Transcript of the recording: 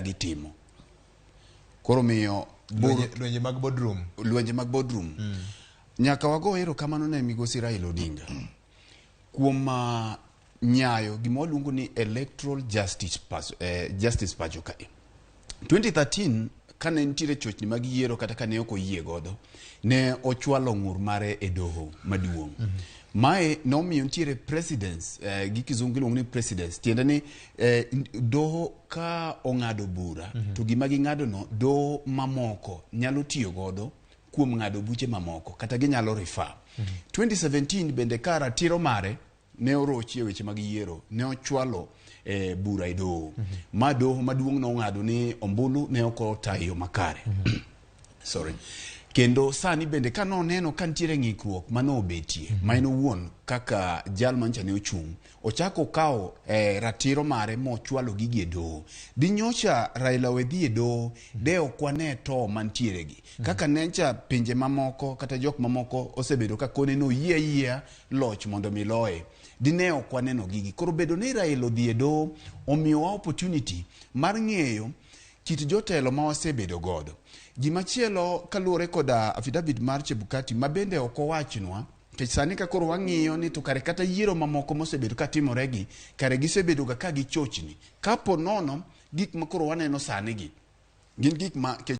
gitimo. Koro miyo bur Lwenje mag boardroom. Lwenje mag boardroom. Nyaka wago erokamano ne migosi Raila Odinga kuom nyayo gima waluongo ni electoral justice, justice pacho kae. 2013 kane nitiere chochni mag yiero kata kane ok oyie godo, ne ochwalo ng'ur mare e doho maduong'. Mae nomiyo nitiere precedence, gi kizungu iluongo ni precedence, tiende ni doho ka ong'ado bura to gima ging'ado no doho mamoko nyalo tiyo godo kuom ng'ado buche mamoko kata ginyalo refer. 2017 bende ka ratiro mare ne orochi e weche mag yiero, ne ochwalo bura e doho ma doho maduong' nong'ado ni ombulu ne ok otayo e yo makare. Sorry. Kendo sani bende ka noneno ka nitiere ng'ikruok manobetie ma en owuon kaka jal mancha ne ochung' ochako okawo ratiro mare mochwalo gigi e doho. Dinyocha Raila we dhi e doho de ok wane to mantiere gi kaka necha pinje mamoko kata jok mamoko osebedo ka kone no yie ayieya loch mondo mi loye, dine ok waneno gigi. Koro bedo ni Raila odhi e doho omiyowa opportunity mar ng'eyo kit jotelo ma wasebedo godo. Gimachielo kaluwore koda affidavit mar Chebukati ma bende ok owachnwa, nikech sani ka koro wang'iyo ni to kare kata yiero mamoko mosebedo ka timore gi kare gisebedo ga ka gichochni kapo nono gik ma koro waneno sani gi gin gik ma kech